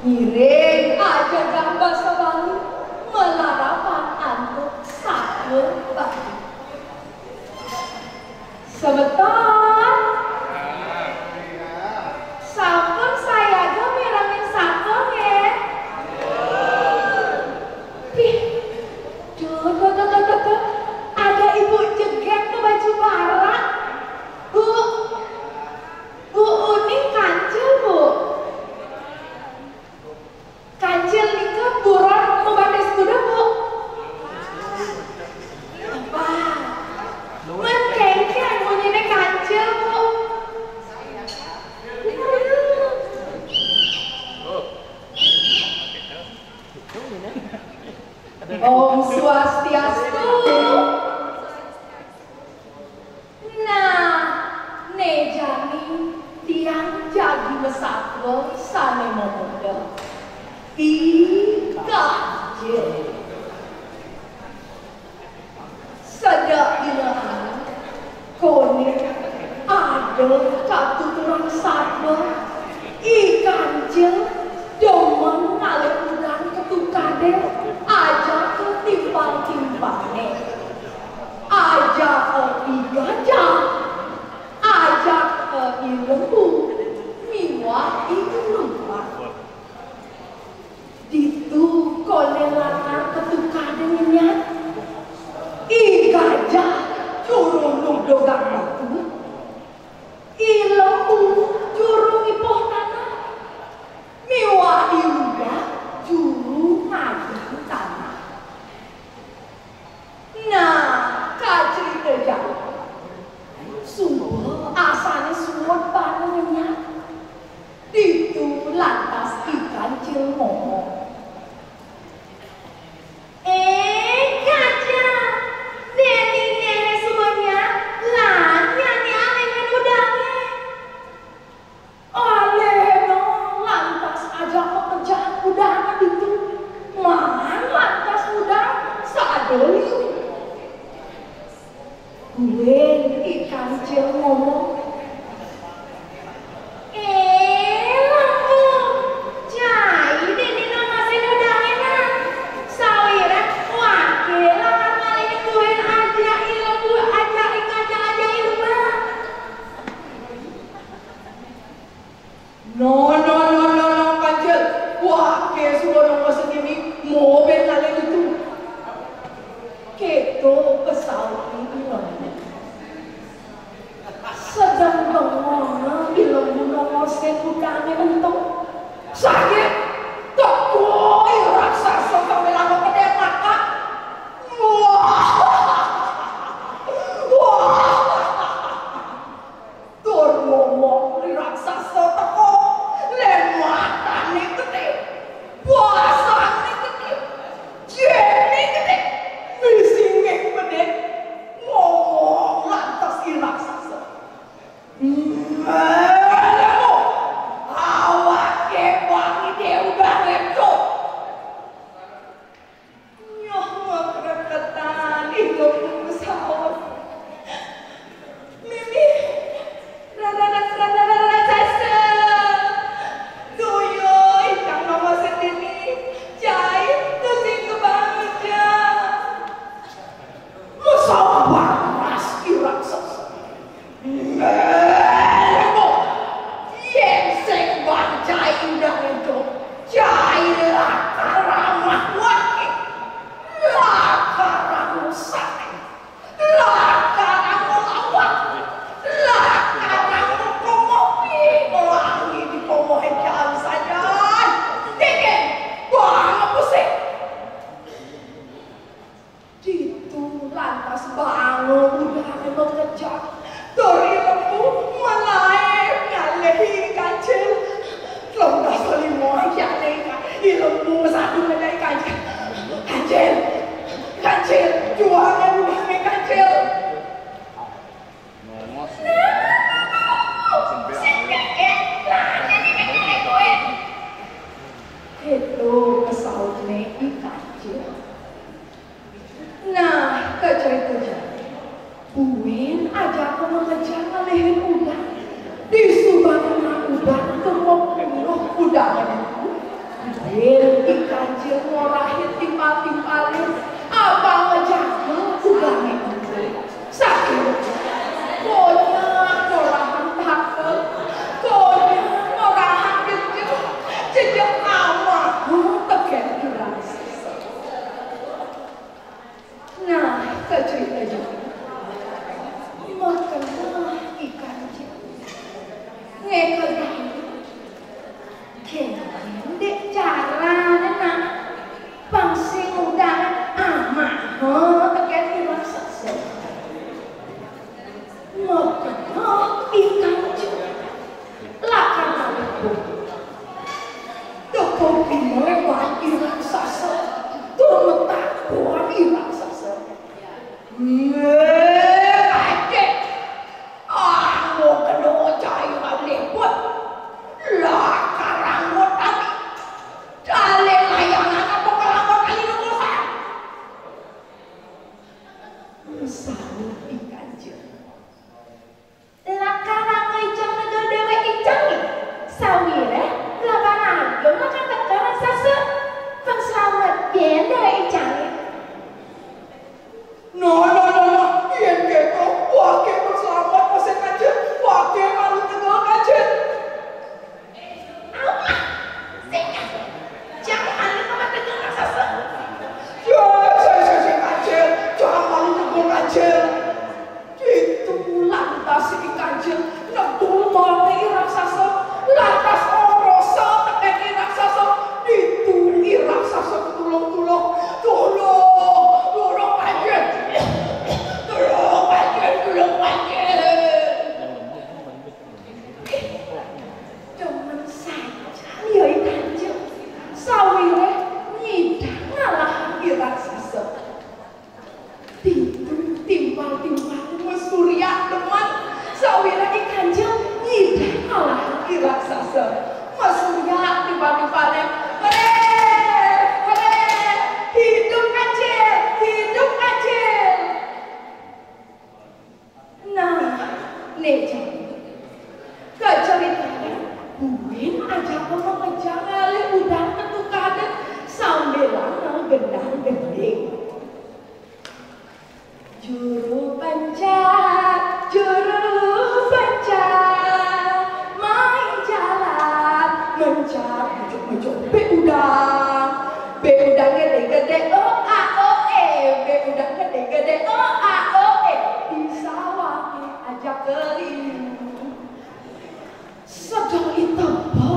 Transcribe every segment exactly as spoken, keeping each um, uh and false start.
Ngiring aja gambar sabali malarapan antuk sakur batu. Semeton, sampun sayaga mirengin sakur, nggih? Ih, duh, duh, duh, duh, duh, duh. Ada ibu jegég ke baju barak. Bu, Bu Uning kancil, Bu. Kancil nika buron mabatis kuda, Bu. Wah, men kéngkén munyiné kancil, Bu. Om Swastiastu. Nah, né jani tiang jagi masatua sané mamuda. I Kancil. Sedek dina anu, koné ada katuturan satua, I Kancil demen ngalih udan ka tukadé, ajaka timpal-timpalné. Ajaka I Gajah, ajaka I Lembu, miwah I Lubak. Ditu koné lakar ka tukadé ngenyat. I Gajah juru nudugang batu, I Lembu juru ngipuh tanah, miwah I Lubak juru ngayang tanah. Nah, kacrita jauh. Suba asané suud bana ngenyat. Ditu lantas I Kancil ngomong, "Eh, Gajah, déning néné suba nyenyat, lan nyani aléhan udangé." Aléhna lantas ajaka makejang udangé ditu. Maan lantas udang sada liu. Buin I Kancil ngomong, "Eh, Lembu, cai dini nonosin udangé, nah. Sawiréh waké lakar ngalihin buin ajak I Lembu, ajak I Gajah, ajak I Lubak." "No, no, no, no, no, Kancil. Waké suba nonosin dini, mau buin ngalih ditu." Kéto pasautné I Lembu. Sedeng bengong I Lembu nonosin udangé ento. Saget teka I Raksasa sambilanga pedétaka. Wah! Wah! Tur momok I Raksasa teka, lén matané gedé, basané gedé, jehné gedé, bisingé pedét. Momok lantas I Raksasa, "Mélemu, awaké bangidé udan ento." Nyoh makreketan I Lembu masaut, "Mimih, rara, rara, rara, raksasa. Duh, ikang nonosin dini, cai tusing ka bangidé." Masaut baras I Raksasa, "Mélemu, yén sing baan cai udang ento, cai lakar amah waké, lakar anggo sané, lakar anggo lawak, lakar anggo komoh, nglangi di komohé cai sajan. Kénkén, baan pusing." Ditu lantas baanga udangé makejang. Tur I Lembu malaib ngalih I Kancil. Telung dasa lima ajané I Lembu masadu ngenah I Kancil. "Kancil, Kancil, jualang udangé, Kancil." Kéto pasautné I Kancil. Nah, kacarita jani, buin ajaka makejang ngalihin udang. Disubané udan tur mapuruh udangé ditu. Pinelebah i raksasa, tur metakoan i raksasa. Nggih, Kanjeng. Anggo kena cairan liput, lakar anggo tadi. Dalem layangan apa kelawan kali nunggu saya? Saut i Kanjeng. Lakar anggo icang negel déwék icang, sawiréh Balapan Agung lakar teka raksasa. Pang slamet yén déwék icang. Nah, nah, nah, nah, yén kéto, waké pang slamet masih Kanjeng, waké malu tegel Kanjeng. Awak, sing, jang malu tegel raksasa. Ya, sing, sing, sing, Kanjeng, jang malu tegel Kanjeng. Ditu lantas i Kanjeng negul mati i raksasa, lantas orosa tekén i raksasa, ditu i raksasa tulung-tulung, tulung, tulung Kanjeng, tulung Kanjeng, tulung Kanjeng. Demen sajan ya i Kanjeng, sawiréh nyidang ngalahang i raksasa. Ditu timpal-timpal masurya demen, sawiréh i Kanjeng nyidang ngalahang i raksasa. Masurya timpal-timpalé, "Wéh, wéh, hidup Kanjeng, hidup Kanjeng." Nah, né jani. Kacaritané, buin ajaka makejang ngalih udan tetu kadén sambilanga gendang-gending. Juru pencar, juru pencar, main jalan mencar, mujuk-mujuk bé udang. Bé udang gedé-gedé, oh, ah, oh, eh. Bé udang gedé-gedé, oh, ah, oh, eh. Di sawah ajak keliling. Sedeng i tebel,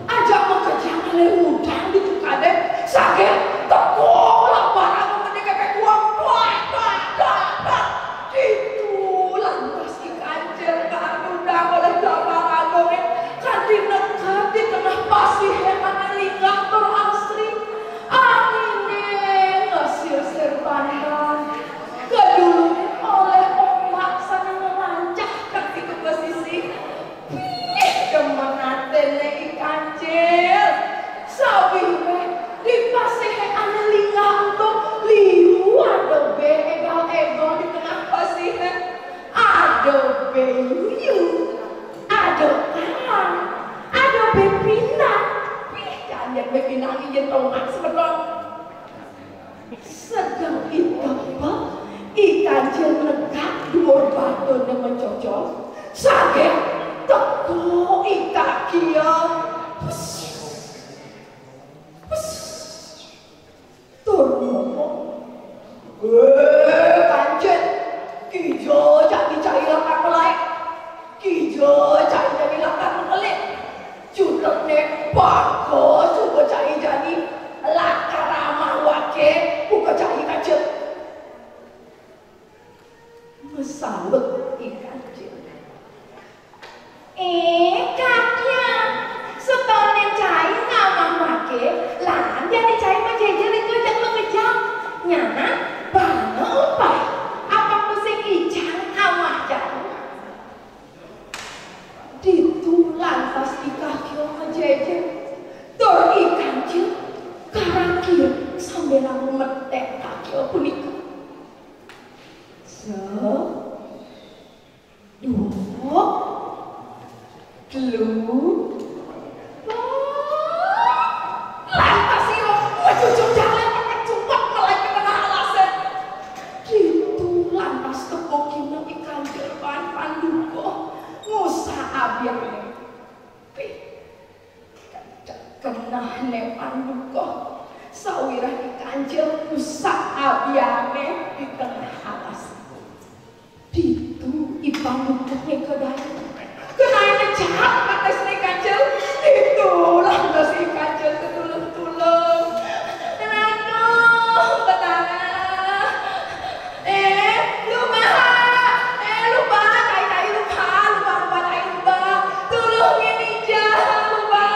ajak makejang ngalih udan ditu kadén, saget teka ulah barang gedé kepék uang, duak, duak, duak, duak. Ditu lantas i Kanjeng kanudang olih Balapan Agungé, kanti neked di tengah pasihé ané linggah tur asri. Anginé ngesir-sir bandan. Keduluré olih ombak sané nglancah kanti ka pesisir. Pih, demen atiné i Kanjeng. Sawiréh di pasihé ané linggah ento liu ada bé égal-égal di tengah pasihé. Ada bé yuyu, ada karang, ada bé pinang. Pih, janjian bé pinang ijin tomak semeton. Sedeng i tebel, i Kanjeng negak duur batuné macocol, saget teka i kakia. Pus, pus, tur ngomong, "Éh, Kanjeng, kija jani cai lakar melaé? Kija cai jani lakar mengkelin? Jutekné bagus buka cai jani, lakar amah waké buka cai Kanjeng." Masaut i Kanjeng, "Éh, kakia, setoné cai ngamah waké, lan jani cai majéjér ring kejang makejang. Nyanan, bana upah, apang tusing icang amah jani." Ditu lantas i kakia majéjér. Tur i Kanjeng karakia sambilanga meték kakia punika. Sa, dua, telu, lantas ira majujuk jalé makejang melaé ka tengah alasé. Ditu lantas teka kéné i Kanjeng Pan Panduka ngusah abiané. Pih, kenehné Panduka, sawiréh i Kanjeng ngusah abiané di tengah alas. Ditu i Panduka ngéngkén daya. Kenehné carak katisné Kanjeng. Ditu lantas i Kanjeng katulung-tulung. Ratu Betara. Éh, Lumba. Éh, Lumba, cai, cai, Lumba, Lumba, Lumba, cai, Lumba. Tulungin ija, Lumba.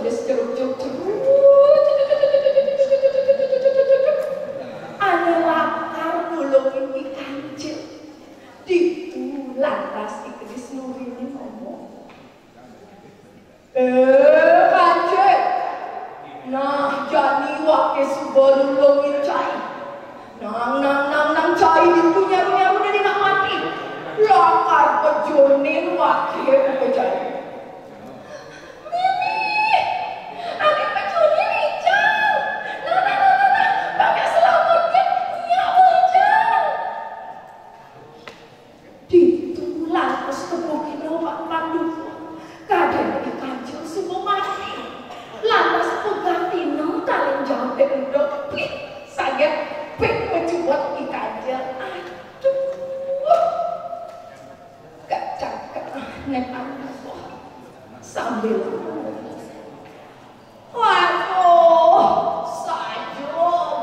Wis cerucuk-cerucuk. Ane lakar nulungin I Kancil. Ditu lantas I Keris Nurine ngomong, "Eh, Kancil. Nah, jani wake suba nulungin cai. Nang, nang, nang, nang cai ditu nyaru-nyaru dadi nak mati. Lakar pejunin wake buka cai." "Mimih, ane pejunin ical. Nah, nah, nah, nah, nah, pakai selamutnya, nyak ical." Ditu lantas tepukin Pak Pandu. Kadang I Kancil suba mati. Lantas pegatina kaleng jawab dek endok. Pih, saget, pih, pecuwet I Kancil. Aduh. Gak cakep, Nek Anwar. Sambil waduh, saja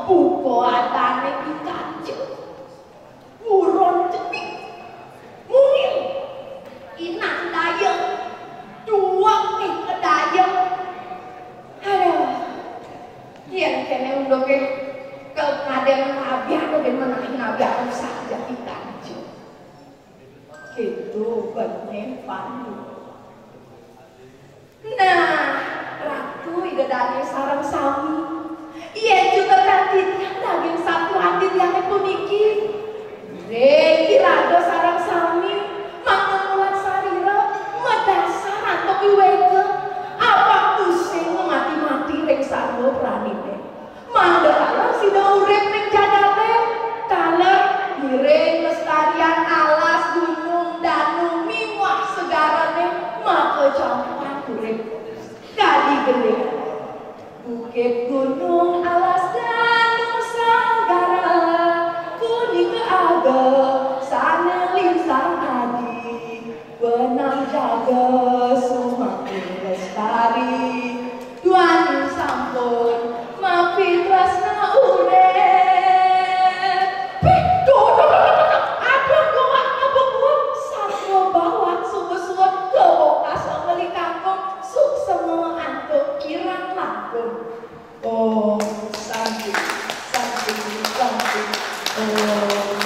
buka atane I Kancil. Buron cenik. Mungil. Inang daya. Duwek nih ke daya. Aduh. Yen kene unduke kekaden nabiak ben menahi nabiak saja I Kancil. Gitu, bene Pandu. Nah, Ratu Ida Dane sareng sami. Yen jutetan titiang daging satu ati tiange puniki. Ring iraga sareng sami, mangda ngulat sarira, madasar antuk iwega, apang tusing mati-mati ring sarwa pranine. Manggala sida urip ning jagate, taler ngiring lestarian alas, gunung, danu, miwah segarane, makacampuhan urip. Kadi gending. Bukit, gunung, alas, danu, segara, punika aga sane lintang adi. Wenang jaga sumangkin lestari, duaning sampun mapitresna urip. Pih, duh, duh, duh, duh, duh, duh. Aduh, gowak, aduh, gowak. Satwa bawak suba-suba kebokas meli kangkung, suksema antuk kirang langkung. Om Santi, Santi, Santi, Om.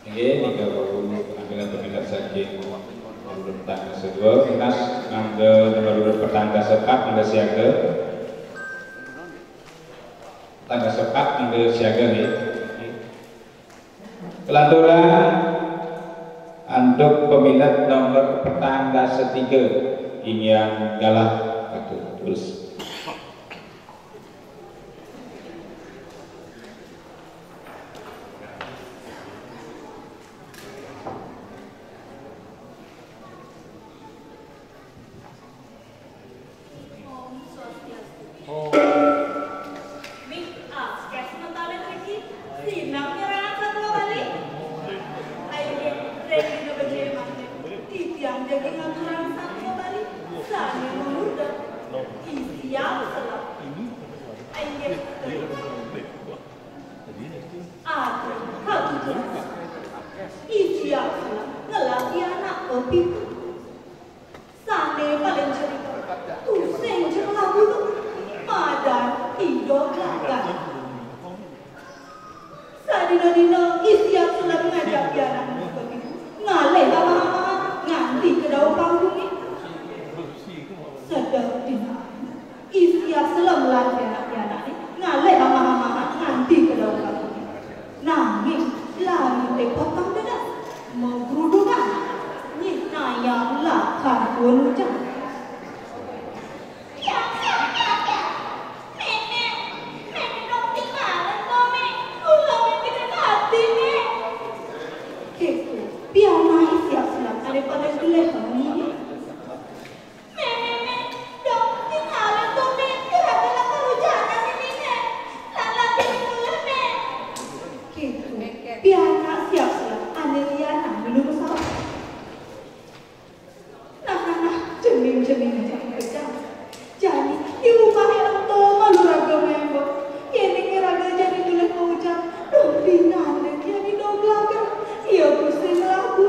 Inggih, nika wau penampilan-penampilan saking nomor urut petang dasa dua, tunas mangda nomor urut petang dasa empat mangda siaga. Petang dasa empat mangda siaga, nggih. Kelanturan antuk peminat nomor petang dasa tiga, Inian Galah Batu. Terus. Om Swastiastu. Om. Mih, askes mentalit riki, sinang nyerangan satua Bali. Inggih, ring dina becik mangkin, titiang jagi ngaturang satua Bali sane mamurda I Siap Selem. Inggih, atur katuturan. I Siap Selem ngelah anak pepitu. Sane paling cerita, tusing jumlah gulu, madan I Doglagan. Sadina-dina I Siap Selem ngajak pianak muda itu ngalih amah-amahan nganti ka dauh pangkunge. Sedek dina I Siap Selem lan pianak-pianakne ngalih amah-amahan nganti ka dauh pangkunge. Nanging larute potong dedes, magrudungan, nyinayang lakar tuun ujan. Kiak, kiak, kiak, kiak. Mémé, mémé dong tingalin to, Mé. Kula mimpi ati, Mé. Kéto, pianak I Siap Selem ané pada geleh wengi. Mémé, Mé, dong tingalin to, Mé. Iraga lakar ujanan dini, Mé. Lan lagi mulih, Mé. Kéto, pianak Siap Selem ané lianan milu masaur. Nah, nah, nah, cening-cening ajak makejang. Jani, di umah ento malu raga mémbék. Yéning iraga jani nulis paucap, dong pinandan jani doglagan. Ia pusing lagu.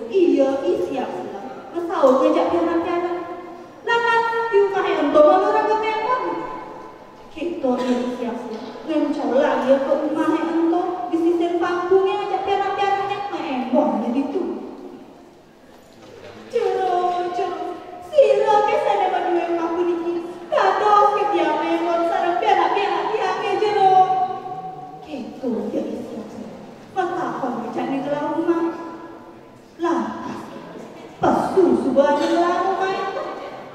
Iya, I Siap Selem masaut ngajak pianak-pianak. Lantas di umahe ento malah raga Memon. Kéto I Siap Selem ngencolang ia ka umahe ento di sisin pangkunge ngajak pianak-pianakne maembong di ditu. Jero, jero, sira ké sané madué omah puniki, dados ké tiang Memon sareng pianak-pianak tiange, jero. Kéto ia I Siap Selem matakon ngajak ning gelah umah. Lantas pesu suba ning gelah umah ento.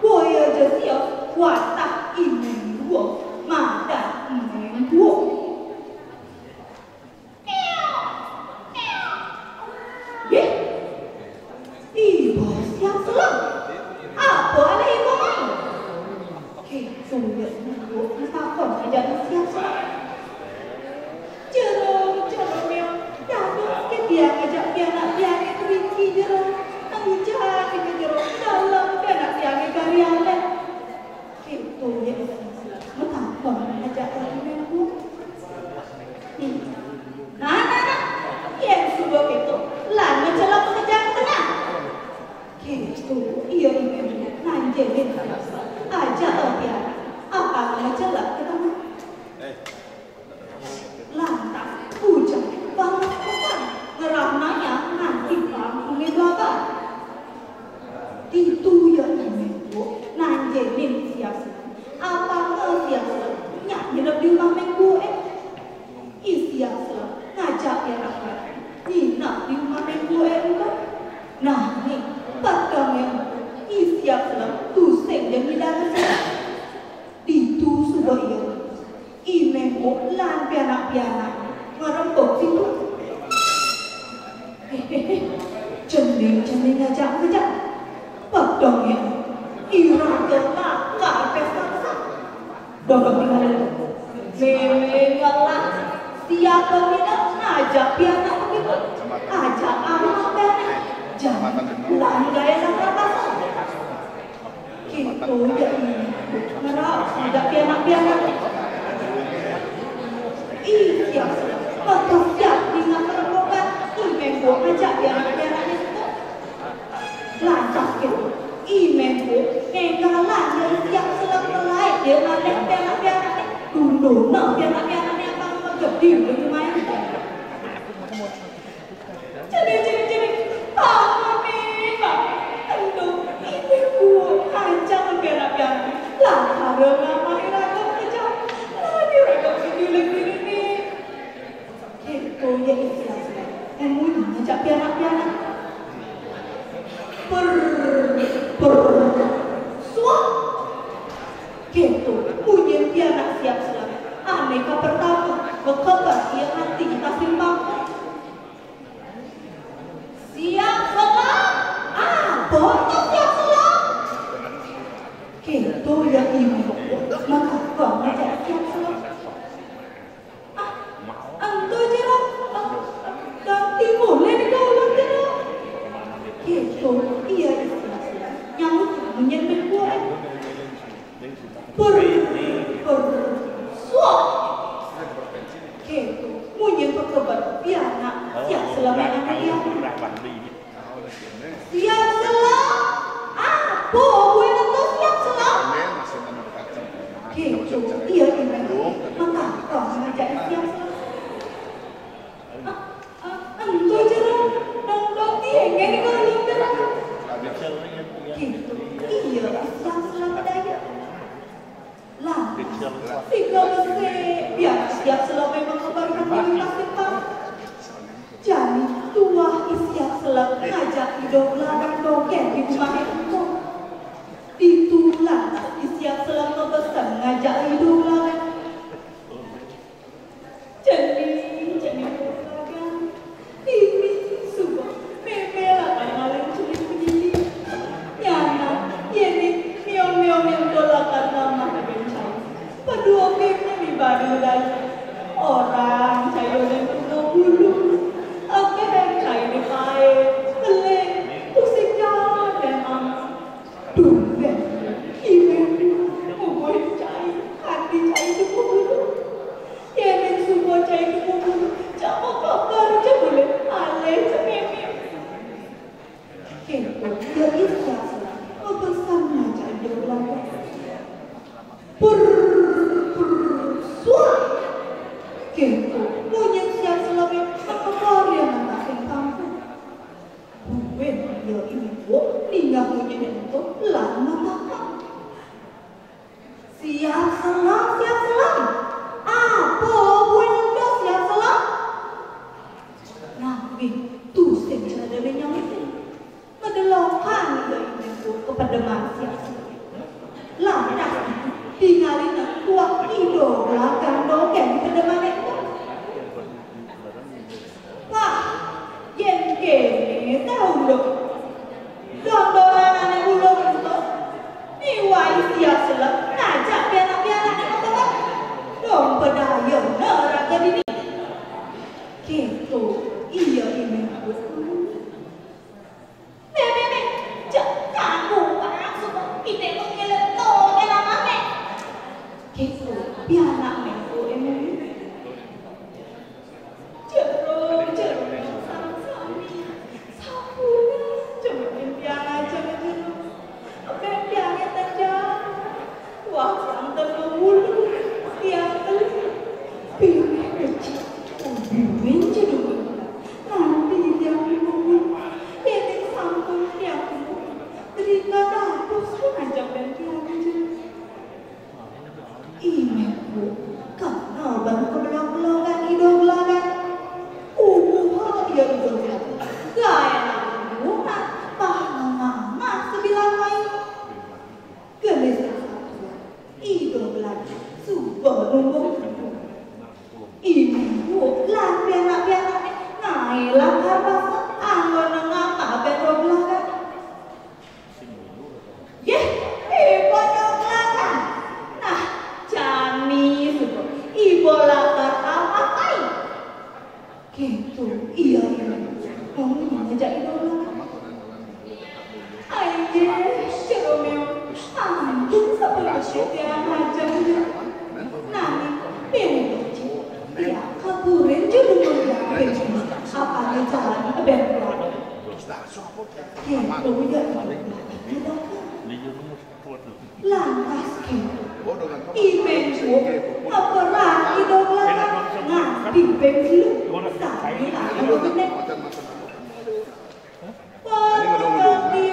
Boya ja sios wantah I Meng Buuk madan I Meng Buuk. Yeh, iba Siap Selem. Apa alih iba mai? Kéto ia I Meng Buuk matakon ngajak I Siap Selem. Jero, jero, Meo, dados ké tiang ngajak pianak-pianak mriki, jero. Enjang nika, jero, dalem pianak tiange kari alit. Kéto ia I Siap Selem matakon ngajak I Meng Buuk. Hmm. Nah, nah, nah. Yen suba kéto, lan macelep makejang tengah. Kéto ia I Meng Buuk nanjenin. Ajak pianak, apang macelep ka tengah. Lantas ujan banget pesan ngerah nayang nganti pangkunge blabar. Ditu ia I Meng Buuk nanjenin Siap Selem. Apanga Siap Selem nyak nginep di umah Meng Buuk, eh. I Siap Selem ngajak pianak-pianak nginep di umah Meng Buuk, eh, ento. Nah, nih, petenge ento, I Siap Selem tusing ja ngidang Siap. Ditu suba ia I Meng Buuk lan pianak-pianak ngrembug ditu. Hehehe, cening-cening ngajak-ngajak. Petenge ento, iraga lakar pesta-pesta. Dodok tingalin. Meme ngelah, siapa nginep ngajak pianak begitu. Ajak anak pianak. Jangan pulang gaya lakar pesta. Kéto ia I Meng Buuk ngerauh ngajak pianak-pianak. Ih, Siap Selem, maka Siap ningeh kerembokan, I Meng Buuk ngajak pianak-pianakne ento. Lantas kéto, I Meng Buuk nenggalang ia Siap Selem, melaib ia ngalih pianak-pianakne. Dunduna pianak-pianakne apang magedi di umah. Jadi, jadi, jadi, pamane, pamane, ento I Meng Buuk ngajak pianak-pianak. Lah, karo ngamah iraga makejang. Lah, iraga sing nyuling diriné. Kéto ia I Siap Selem mamunyi ngajak pianak-pianak. Per, per, suak. Kéto munyin pianak Siap Selem ané kapertama makeber ia nganti di tasing pangkung. Siap Selem? Apa to Siap Selem? Kéto ia I Meng Buuk matakon ngajak Siap Selem. Ah, ento, jero. Ah, ganti mulih nika ulun, jero. Kéto ia I Siap Selem nyautin munyin Meng Buuk. Per, per, suak. Kéto munyin pakeber pianak Siap Selem ané lianan. Siap Selem? Apa buin ento Siap Selem? Kéto ia I Meng Buuk matakon ngajak Siap Selem. Ah, ah, ento, jero, dong, dong, tiang ngene kok ulun, jero. Kéto ia I Siap Selem daya. Lah, sing besik, biar Siap Selem makeber nang di simpang. Jani tuah I Siap Selem ngajak I Doglaran dogén di umahe ento. Ditu lantas I Siap Selem mabesen ngajak I Doglaran. Cening, cening, Doglaran. Dini suba mémé lakar ngalih cening puniki. Nyanan, yén miong-miong ento lakar ngamah dogén cai. Paduka mibadu daya. Orang cai olih tuna bulu. Akéh cai né paé, beling, tusing jalan dén amat. Duh, dén. Ibu, ngubuhin cai. Ati Kéto, ya, ih, siap selam. Mabesan aja ido gelaga. Pur, pur, suak. Kéto, munyin siap selamé makembar ya nang ka sing kampung. Buin ya ibu ningeh munyin ento lan matahang. Siap selam, siap selam. Apa buin ento siap selam? Nah, wih, tusing cara dia nyautin. Madelokan ya ibu ke pedeman siap selam. Lantas tingalin tuak ido gelaga dogén di pedeman ento. Wah, yén kéné tau dong. Dondonanné ulun ento. Ni wai siap selam ngajak pianak-pianakné nonton. Dong pedaya neraga dini. Kéto, iya ibu. Mé, mé, mé, jak kaku maksud kita itu ngilet to ngelamane. Kéto, pianakné to emang. Jero, jero, sami. Sampun, cuma impian aja jero. Apa impiannya tajam? Wah, yang tenung bulu, tiap beli. Pilih kecil, buin jero. Nanti yang bulu, ini sampun tiap bulu. Terima kasih, aja dan tiap jero. Ibu, kenal ban kebelag-belagan ido gelagan. Ubuh iya ido gelagan. Gaé nang bunga, pah ngamah sebilang mai. Gelis satua, ido gelagan, suba nunggung. Ibu, lan pianak-pianakné, naé lakar basa, anggon ngamah ban ido gelagan. Yéh, ibu nyoklat. Nah, jani suba ibu lakar apakai? Kéto, iya, iya. Kamu ngajak ibu lakar. Ai, yéh, si Romeo. Ampun, sampun besik ya, ngajak ibu. Nanging, bini kecil. Ya, kaburin jero rumah ya, bini. Apa nih jalan ke bengkel? Kéto ya, ibu. Lantas kéto. Imén ku, aperan ido gelagan nganti ping telu. Sami lagi meneh. Pur, pur, pur,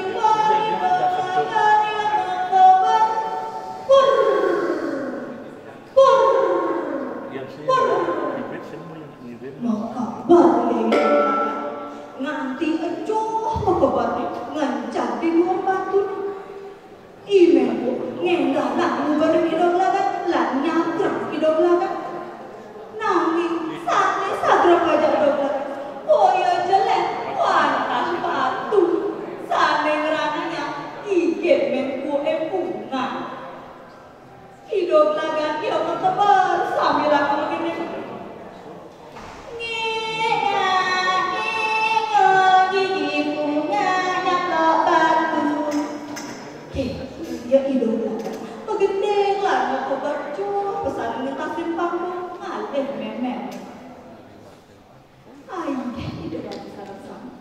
pur, pur, pur. Makabar ya ido gelagan. Nganti ecoh makabarné ngencat di luar batu. Imén ku ngenggah lan nguberin ido gelagan, lan nyagrek ido gelagan. Nanging sané sagrek aja ido gelagan, kaya jelek wantah batu. Sané ngranayang igit mén ku empungan. Ido gelagan iya makabar sambilanga magending. Ngék, ngék, ngék, gigi bunga nyaplok batu. Kéh, iya ido gelagan. Magending lan makabar jauh pesan ngentasin panggung ngalih mémén. Ai, ido gelagan sareng sami.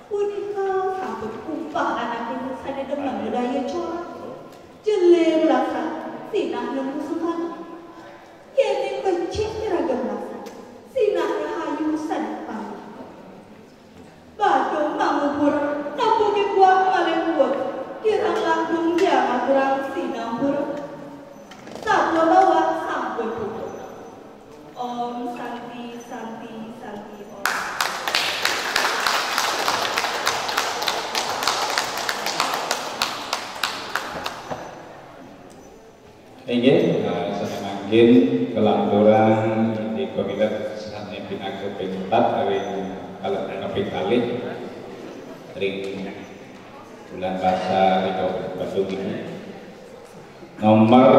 Punika sampun upah anaké sané demen budaya corak. Jeling laksana, sinah nemu sembah. Yéning becik nyeragam laksana, sinah rahayu sané pamit. Badung mangubur, nabuh buah malih buah. Kirang langkung dia ngaturang sinampura. Satua bawah sampun puput. Om Santi, Santi, Santi, Om. Inggih, eh, sané mangkin kelanturan di pamilet sané pinaka ping empat ring kalih kaping kalih ring bulan basa ring Kabupaten Badung ini. Nomor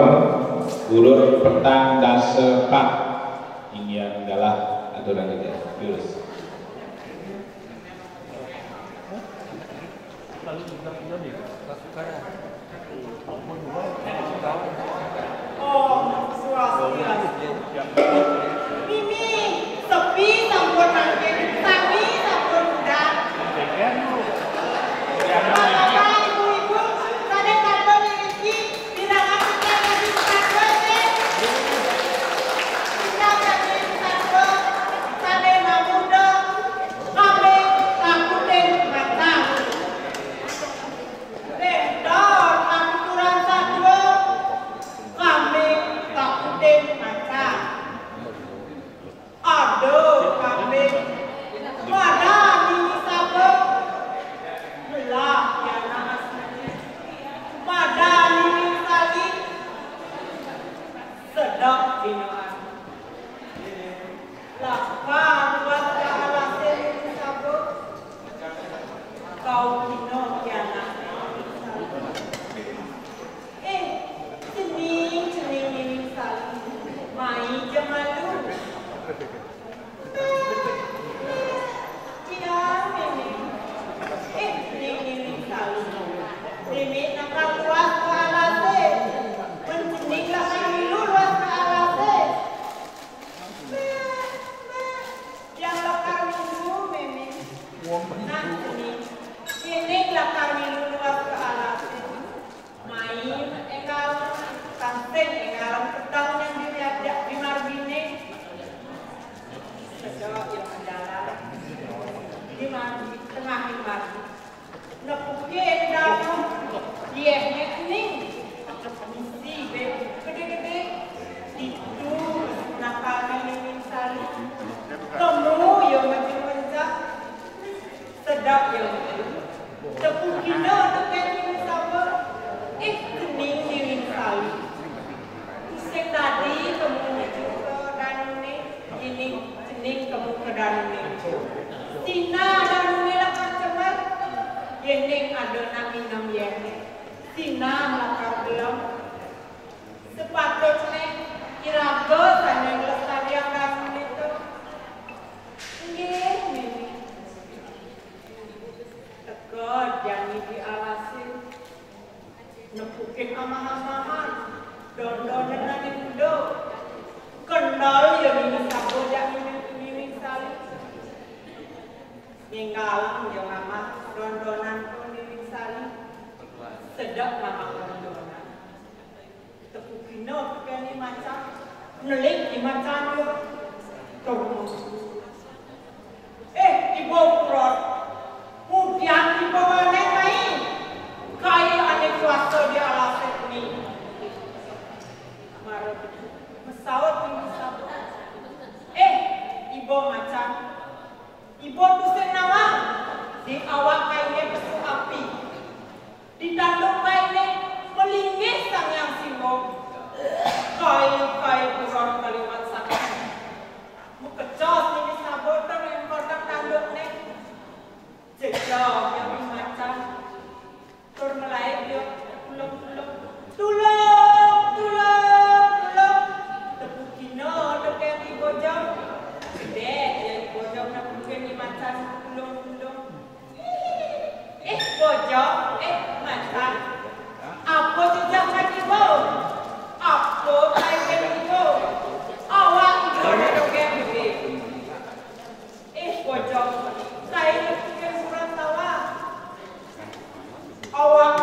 urut petang dasa pat. Inggih galah aturang kita. Terus. Oh, swastiastu. Mimi, sepi sampun mangkin, sami sampun budal. Ning, misi bé gedé-gedé. Ditu nakalné Nining Sari. Kemu ya maju mencak. Sedek ya maju. Tepukina tekén Nining Saba. Ih, cening Nining Sari. Tusing dadi kemu nuju ka danuné, yéning cening kemu ka danuné. Sinah danuné lakar cemar, yéning ada nak nginem yéh. Sinah lakar gelem. Sepatutné iraga sané nglestariang danuné to. Inggih, Nining. Teka jani di alasé. Nepukin amah-amahan, dondonan ané muda. Kendal ya Nining Saba jak Nining, Nining Sari. Ninggalang ya amah dondonan to Nining Sari. Sedek amah dondonan. Tepukina tekén I Macan. Nelik I Macan ya. Terus. Eh, Iba Buron. Mudian Iba Walék mai. Kai ané kuasa di alasé ni. Mara masaut Nining Saba. Eh, Iba Macan. Iba tusing nawang. Di awak kainé pesu api. Di tanduk kainé malinggih Sang Hyang Simba. Kai-kai buron kaliwat sakti. Makecos Nining Saba to ring kotak tandukné. Jejeg ya I Macan. Tur malaib ya, tulung, tulung. Tulung, tulung, tulung. Tepukina tekén I Bojong. Gedé ya I Bojong nepukin I Macan, tulung, tulung. Eh, Bojong, eh, Macan. Apa jejeh katiba? Apa kaigén iba? Awak iba dogén gedé. Eh, Bojong, sai nepukin buron tawang. Awak